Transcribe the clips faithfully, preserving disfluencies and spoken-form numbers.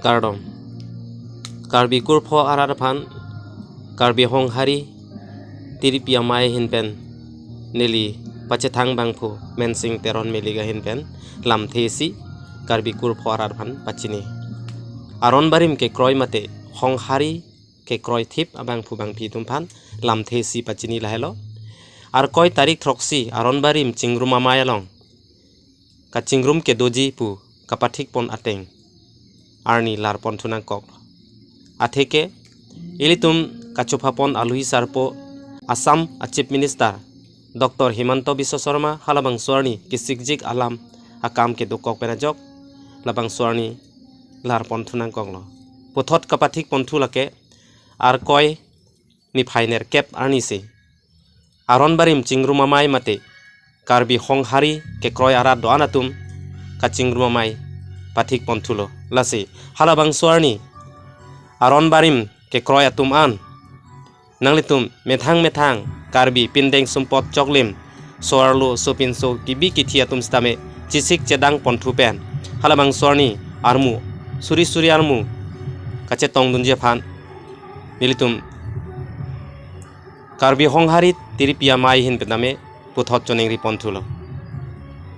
Kardom. Karbi kurpho arat aphan Karbi Honghari Tiripi Amei ahin pen neli pachethang bangphu Mensing Teron Meliga ahin pen lamthe isi Karbi kurpho arat aphan pachini. Aron barim kekroi mate Honghari kekroi thip abangphu bangphi atum aphan lamthe isi pachini lahelo. Arkoi tarik throksi aron barim chingrum amei along kachingrum kedoji pu kapathik pon ateng arni lar pon thu nangkok. Atheke ilitum kachopha pon aluhi sarpo Assam a Chief Minister Doctor Himanta Biswa Sarma halabangso arni kisikjik alam akam kedokok pen ajok labangso arni lar pon thu nangkoklo. Puthot kapathik pon thu lake Arkoi niphai nerkep arni si aron barim chingrum amei mate Karbi Honghari kekroi arat do-an atum kachingrum amei pathik pon thulo. Lasi halabangso arni aron barim kekroi atum an nanglitum methang methang Karbi pindeng sumpot choklim so-arlo sopinso kebi kethe atum sitame chesik chedang pon thu pen halabangso arni armu suri suri armu kachetong dunji aphan nelitum Karbi Honghari Tiripi Amei ahin pen tame puthot choningri pon thulo.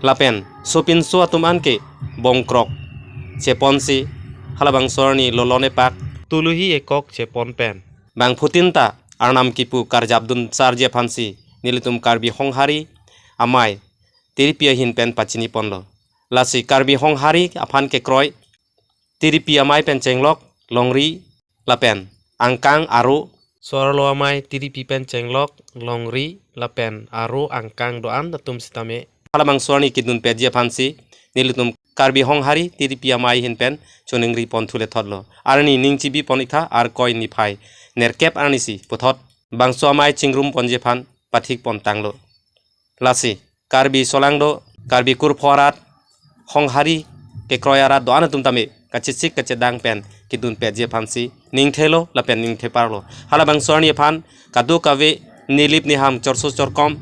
Lapen sopinso atum anke bongkrok cheponsi halabangso arni lolon epak tuluhi ekok chepon pen bangphutin ta arnam kipu karjap dun sarji aphansi nelitum Karbi Honghari Amei Tiripi ahin pen pachini ponlo. Lasi Karbi Honghari aphan kekroi Tiripi Amei pen chenglok longri lapen angkang aro so-arlo amei Tiripi pen chenglok longri lapen aro angkang do-an atum sitame halabangso arni kedun petji aphansi nelitum Karbi Honghari Tiripi Amei ahin pen choningri pon thu lethotlo. Arni ning chibi pon iktha Arkoi niphai nerkep arni si puthot bangso amei chingrum ponji aphan pathik pon tanglo. Lasi Karbi solangdo Karbi kurpho arat Honghari kekroi arat do-an atum tame kachesik kachedang pen kedun petji aphansi ningthelo lapen ningtheparlo. Halabangso arni aphan kadokave nilip niham chorso chorkom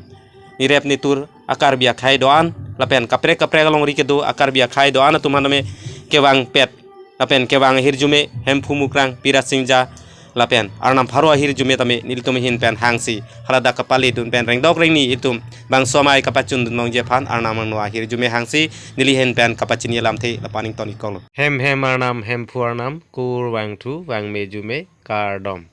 nirep nitur a Karbi akhei do-an lapen kaprek kaprek alongri kedo a Karbi akhei do-an atum aphan tame kevang pet lapen kevang ahirjume Hemphu Mukrang Pira Singja lapen arnam pharo ahirjume tame nelitum ahin pen hangsi haladak kapale dun pen rengdok rengni itum bangso amei kapachun dun longji aphan arnam angno ahirjume hangsi neli ahin pen kapachini alamthe lapu-an ington-ik koklo. Hem hem arnam, Hemphu arnam, kurvangthu vangmejume, kardom.